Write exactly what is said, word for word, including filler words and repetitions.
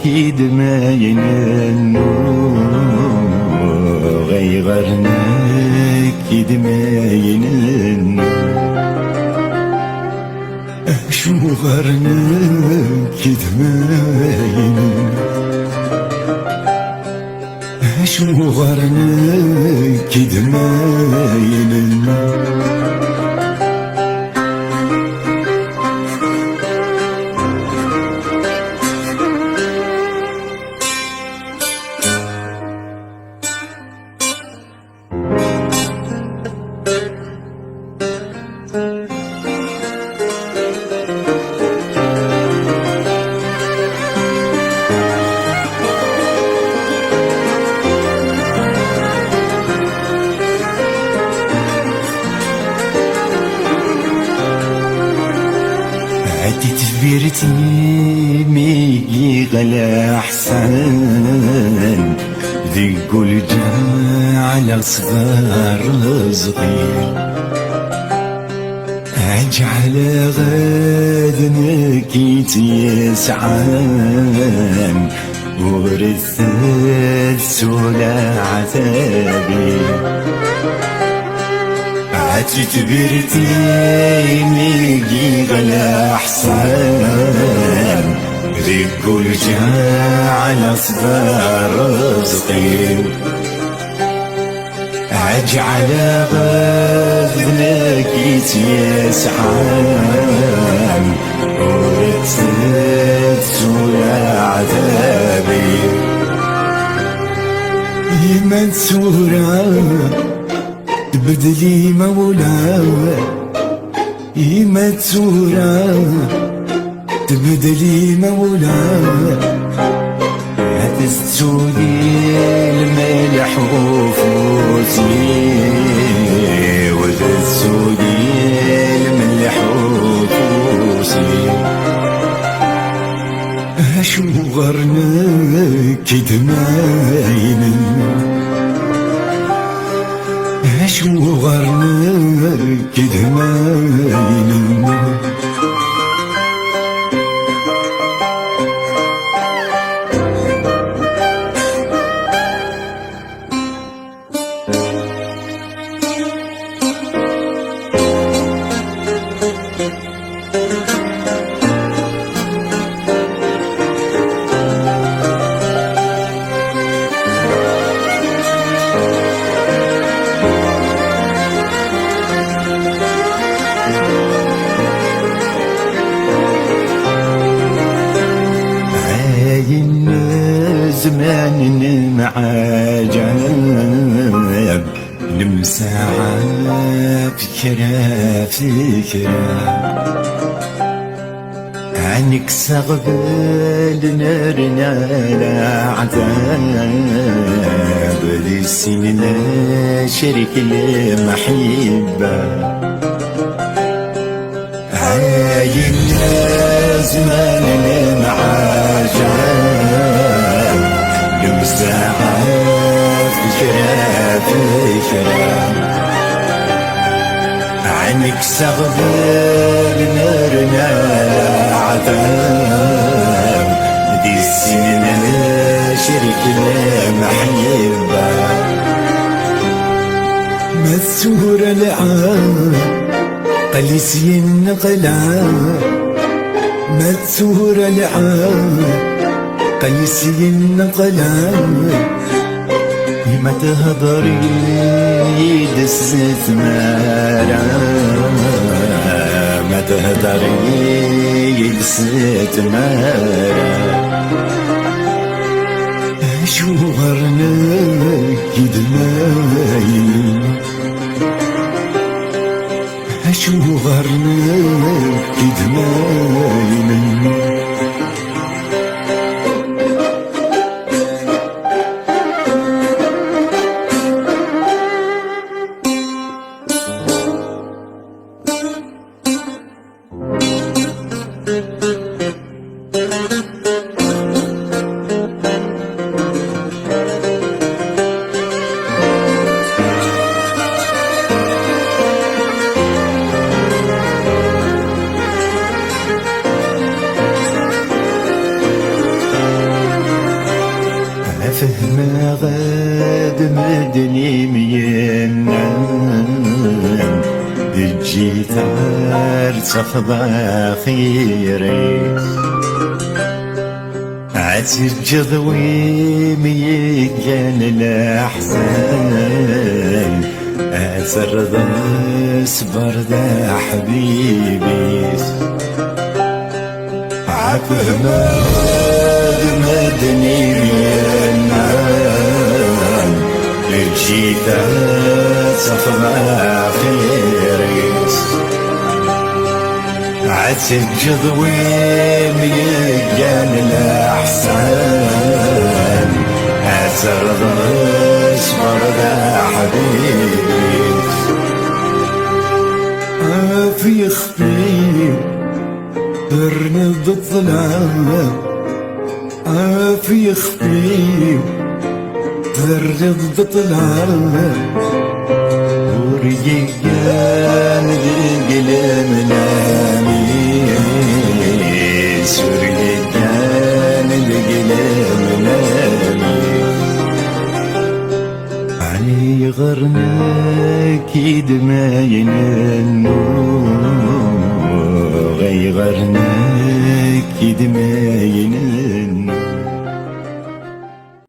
Kidmaynen, ayɣer nekk kidmaynen? Acuɣer nekk kidmaynen? Acuɣer nekk kidmaynen? Ɛeddi tbirt-nni mi yeɣla Ḥsan, deg ul ǧeɛleɣ ṣṣber Ṛezqi. Ǧeɛleɣ d nekk i tt-yesɛan, ur tettu leɛtab-i. Ɛeddi tbirt-nni mi yeɣla Ḥsan, deg ul ǧeɛleɣ ṣṣber Ṛezqi. Ǧeɛleɣ d nekk i tt-yesɛan, ur tettu leɛtab-i. Yemma tura tbeddel imawlan, yemma tura tbeddel imawlan, ad tettuli lmelḥ ufus-iw, ad tettuli lmelḥ ufus-iw. Acuɣer nekk i d-maynen? Acuɣer nekk i d-maynen? Ayen zzman nemɛaǧab, nemsaɛaf kra fi kra. Nekk s aɣbel nerna leɛtab, di sin necrek lemḥibba. Ayen zzman nemɛaǧab, nemsaɛaf kra fi kra. Nekk s aɣbel nerna leɛtab, di sin necrek lemḥibba. Ma tura lɛaqel i s-yenneqla, ma tura lɛaqel i s-yenneqla, ma tehder yid-s s tmara, ma tehder yid-s s tmara. Acuɣer nekk i d-maynen? Acuɣer nekk i d-maynen? Nnan, d ǧǧit ar tafḍ axir-is. Ad teǧǧeḍ win yeggan leḥsan, ad terreḍ ṣṣber d aḥbib-is. Ɛfehmad madden i yennan, eǧǧ-it ad tafeḍ axir-is. Ad teǧǧeḍ win yeggan leḥsan, ad terreḍ ṣṣber d aḥbib-is. Af yexef-iw, terniḍ-d ṭṭlam, af yexef-iw, terniḍ-d ṭṭlam. Ur yeggan deg lemnam-is, ur yeggan deg lemnam-is. Ayɣer nekk i d-mayen nnuɣ, ayɣer nekk i d-mayen